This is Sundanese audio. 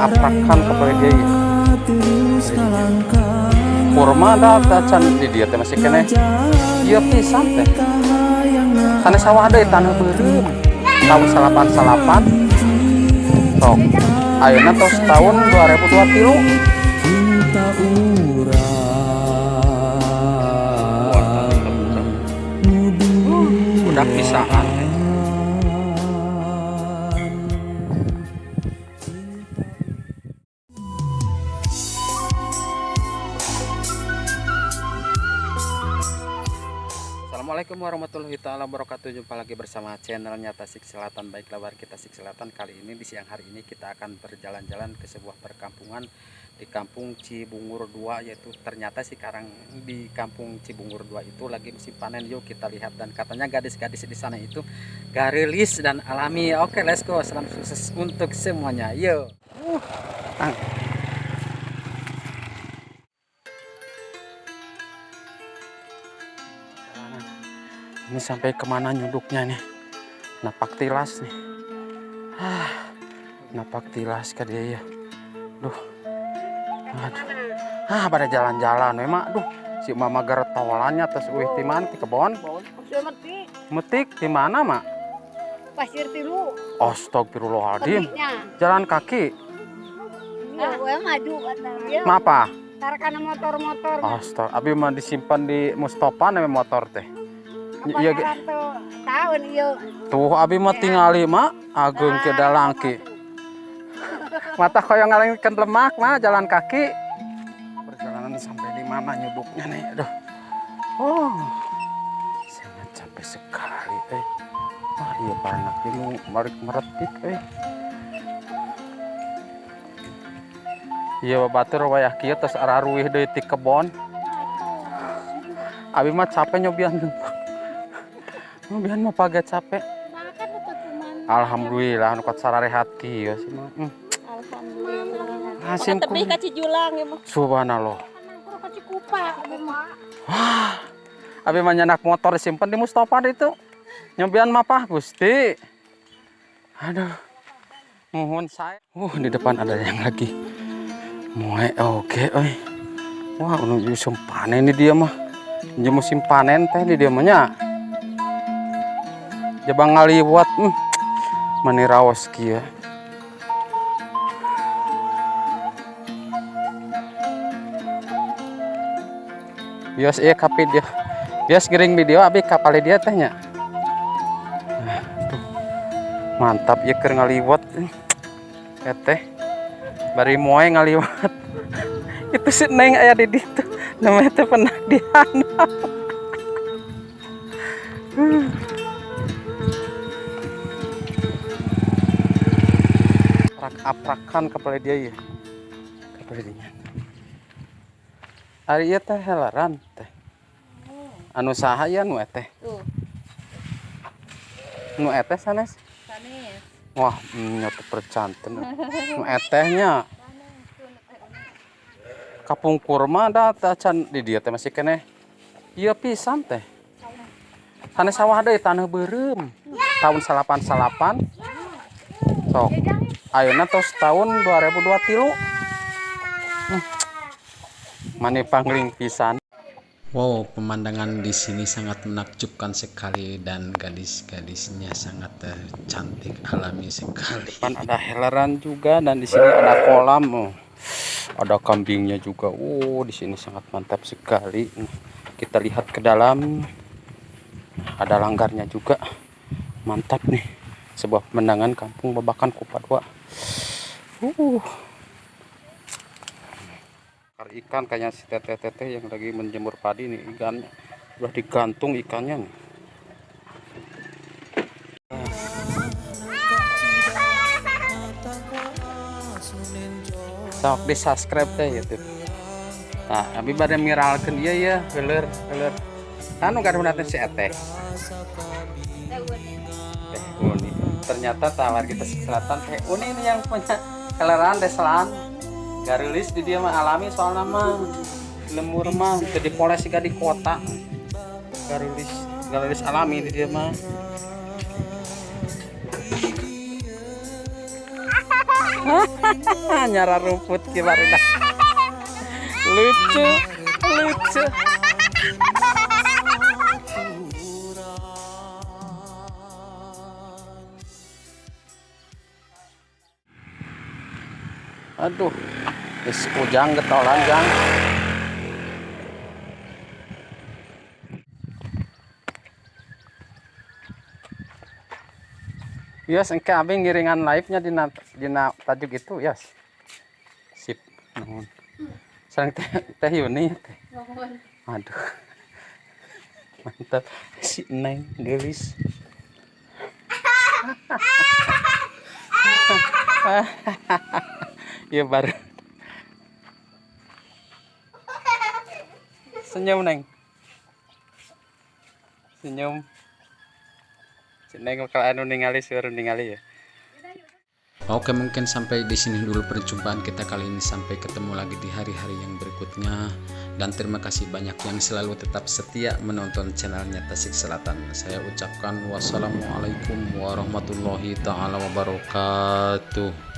Aprak-aprakan kepada dia ieu. Kurma da tacan di dieu teh masih keneh. Ieu pisan teh. Sanes sawah deui, tanah beureum. Tahun 99. Sok. Ayeuna tos tahun 2023. Wah, udah pisahan. Assalamualaikum warahmatullahi taala wabarakatuh. Jumpa lagi bersama channelnya Tasik Selatan. Baiklah warga Tasik Selatan, kali ini di siang hari ini kita akan berjalan-jalan ke sebuah perkampungan di Kampung Cibungur 2, yaitu ternyata sekarang di Kampung Cibungur 2 itu lagi musim panen. Yuk kita lihat, dan katanya gadis-gadis di sana itu garilis dan alami. Oke, let's go. Salam sukses untuk semuanya. Yuk. Ah. Ini sampai kemana nyuduknya nih? Napak tilas nih. Ah, napak tilas ke dia ya. Duh. Aduh. Ah, pada jalan-jalan memang. Duh, si mama gertolannya terus uih di mana, di kebon? Metik. Metik di mana, Mak? Pasir Tilu. Astagfirullahaladzim. Jalan kaki. Iya, gue maju kata dia. Ma apa? Tarakana motor-motor. Astag, abi mah disimpan di Mustofa namanya motor teh. Iya, tahun iya. Tuh abi mah tingali mak ageung ke dalangki. Mata koyo ngalengkeun lemak mah jalan kaki. Perjalanan sampai di mana nyuduknya nih? Aduh. Oh. Sangat capek sekali eh. Wah, iya paranak ini balik meretik eh. Iya batur wayah kieu tos araruih deui ti kebon. Abi mah capek nyobian. Nyobian mah paget capek. Alhamdulillah nu kat sararehat kieu sih mah. Alhamdulillah. Hasim Tebih ka Cijulang ya mah. Subhanallah. Ka Cikupa abi mah. Wah. Abi mah nyenak motor disimpan di Mustofa itu. Nyobian mah pah Gusti. Aduh. Mohon saya. Di depan ada yang lagi. Moe oke euy. Wah, nu musim panen ini dia mah. Ini musim panen teh di dia mah nya. Jabang ngaliwat, mani raos kieu. Bios iya kapi dia. Bios giring video abi kapale dia teh nya. Nah, tuh. Mantap ieu keur ngaliwat. Teh. Bari moe ngaliwat. Itu si Neng aya di ditu. Namanya teh pernah di handap. Aprak-aprakan kepala dia ya. Kepala dia. Ari ieu teh helaran teh. Anu saha ya nu eteh? Tuh. Nu eteh sanes? Sanes. Wah, nyata percanten. Nu etehnya. Kapungkur mah da tacan di dieu teh masih keneh. Ieu pisan teh. Sanes sawah deui, tanah beureum. Tahun 99. Sok. Ayeuna tos tahun 2023. Mani pangling pisan. Wow, pemandangan di sini sangat menakjubkan sekali dan gadis-gadisnya sangat cantik, alami sekali. Depan ada heleran juga dan di sini ada kolam. Oh, ada kambingnya juga. Oh, di sini sangat mantap sekali. Kita lihat ke dalam. Ada langgarnya juga. Mantap nih. Sebuah pemandangan kampung Babakan Kupa 2. Ikan kayaknya si teteh-teteh yang lagi menjemur padi nih, ikannya udah digantung ikannya nih. Sok di subscribe teh YouTube. Nah, abi bade miralkeun ieu ya, heuleur heuleur. Anu gaduh teh si eteh. Teh Uni. Ternyata tawar kita selatan Teh Uni ini yang punya keleran deselan. Garilis di dia mah alami soalnya mah lemur mah teu dipoles siga di kota. Garilis, garilis alami di dia mah. Nyara rumput ki barudak. Lucu, lucu. Aduh, geus ujang getolan, Jang. Yos, engke abi ngiringan live-nya dina tajuk itu, Yos. Sip, nuhun. Sareng teh teh Yuni teh. Aduh. Mantap. Si Neng geulis. Iya baru. Senyum, Neng. Senyum. Si Neng kalau anu ningali, suara ningali ya. Oke, mungkin sampai di sini dulu perjumpaan kita kali ini. Sampai ketemu lagi di hari-hari yang berikutnya. Dan terima kasih banyak yang selalu tetap setia menonton channelnya Tasik Selatan. Saya ucapkan wassalamualaikum warahmatullahi taala wabarakatuh.